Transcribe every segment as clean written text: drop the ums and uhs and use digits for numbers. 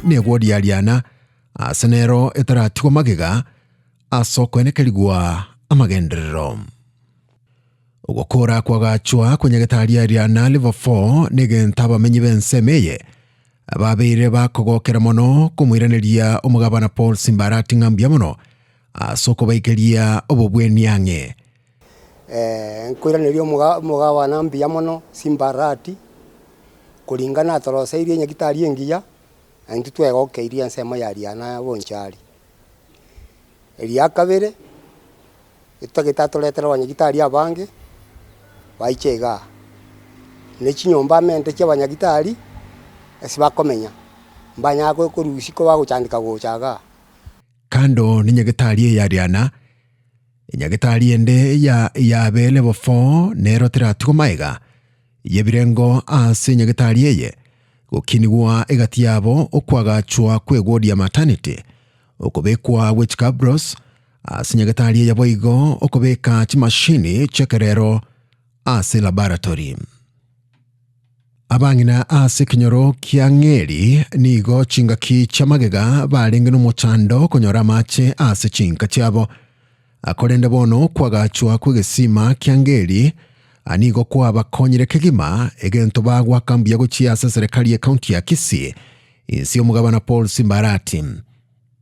Negwo riariana ase nero etaratigwa magega ase okoenekerigwa amagenderero. Ogokora kwagachwa kwenyagetari aria Level 4 negento abamenyi b'ensemo eye babeire bakogokera mono komoiraneria omogabana Paul Simbarati ng'a mbuya mono ase okobaikeria obobweni ang'e. Nkoiraneria omogabana mbuya mono Simbarati koringana atoroseirie enyagitari engiya, na intwe twegokeirie ensemo ya Riana Bonchari. Eria kabere. Etagete atoretere abanyagitari abange baiche igaa, ne chinyomba amente chia abanyagitari ase bakomenya, mbanyare korusia ko bagochandeka gocha igaa. Kando nenyagetari eye ya Riana, enyagetari ende ya yabe level 4 nero teratigwe magega y'ebirengo ase enyagetari eye, gokinigwa egati yabo okwagachwa kw'egwodi ya maternity, okobekwa gwe chikabros, Ase nyagetari eye boigo okobeka chimashini chi'ekerero ase laboratory. Abang'ina ase ekenyoro kia Ng'eri nigo chingaki chi'amagega barenge nomochando konyora amache ase chinka chiabo. Korende bono kwagachwa kw'egesima kia Ng'eri nigo kwabakonyire kegima egento bagwaka mbuya gochia ase eserekari y'ecounty ya Kisii inse y'omogabana Paul Simbarati.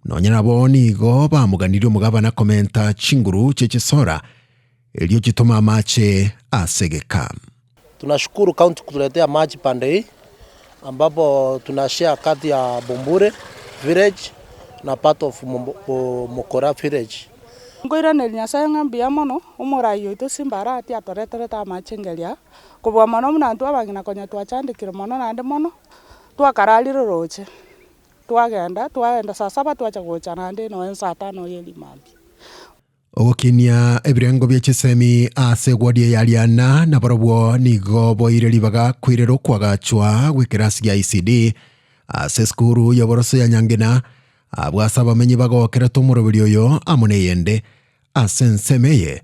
Nonya nabo nigo bamoganirie omogabana komenta chinguru chie chisora, erio chitome amache ase egeka. Tunashukuru county kutuletea maji pande hii ambapo tunashare kati ya Bumbure village na part of Mukura village. Nkoiraneria Nyasae ng'a mbuya mono, omorai oito Simba Arati atoreterete amache engeria, kobua mono buna intwe abang'ina konya twachandekire mono naende mono, twakararire roche. Twagenda, twaenda saa saba twacha gocha naende nonya saa tano ye rimambia. Ogokinia ebirengo bie chisemi ase egwodi eye Ariana nabarobwo nigo boire ribaga koirera okwagachwa gw'ekerasi gia ECD ase esukuru y'oboroso ya Nyangena abwo ase abamenyi bagokerete omoroberi oyo amo neyende ase ensemo eye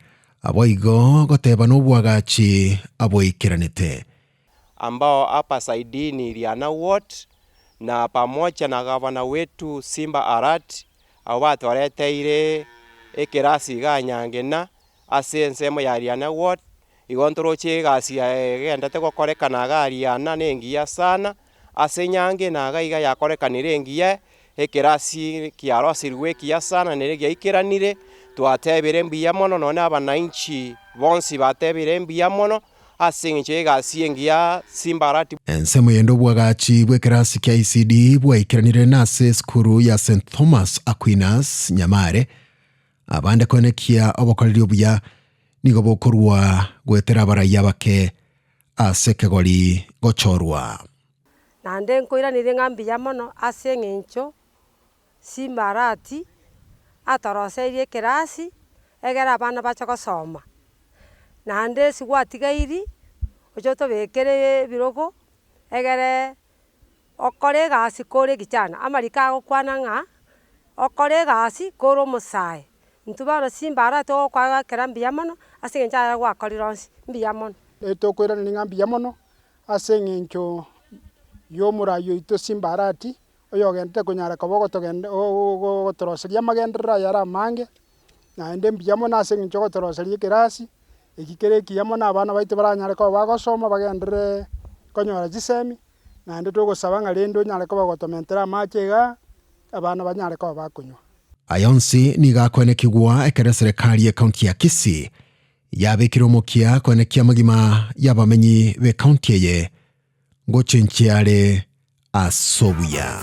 boigo goteba nobwagachi aboikeranete. Ambao hapa saidini Riana Ward na pamoja na gavana wetu Simba Arati abwo batoreteire ekerasi igaa Nyangena ase ensemo ya Riana Ward, igo ntoroche egasi egendete gokorekana igaa Riana na engiya sana, ase Nyangena iga iga yakorekanire engiya, ekerasi kiarosirwe ekiya sana nere giaikeranire, twatebire mbuya mono nonye na abananchi bonsi batebire mbuya mono. Ase engencho y'egasi engiya Simbarati. Ensemo yende obwagachi bw'ekerasi kia ECD bwaikeranire nase esukuru ya St Thomas Aquinas Nyamare. Abande koenekia obokoreri obuya nigo bokorwa goetera abarai abake ase ekegori gochorwa. Naende nkoiranerie ng'a mbuya mono ase eng'encho Simbarati atoroseirie ekerasi egere abana bache gosoma, naende ase gwatigairi oche otobekere ebirogo egere okore egasi kore ekichana. Amariko agokwana ng'a okore egasi kore omosae. Intwe bono Simbarati togokoagakera mbuya mono ase eng'encho aye gwakorire onsi, mbuya mono. Tokoiraneria ng'a mbuya mono ase eng'encho ya omorai oito Simbarati. Oyogenderete konyara koba ogotogende ogotoroseria amagenderero ayare amange, naende mbuya mono ase eng'encho ogotoroseria ekerasi, eki kere ekiya mono abana baito baranyare koba bagosoma bagenderere konyora chisemi, naende togosaba ng'a rende onyare koba ogotomentera amache igaa, abana banyare koba bakonywa. Aya onsi nigo akoenekigwa ekero eserekari y'ecounty ya Kisii yabekire omokia koenekia amagima y'abamenyi b'ecounty eye ngochenchia are ase obuya.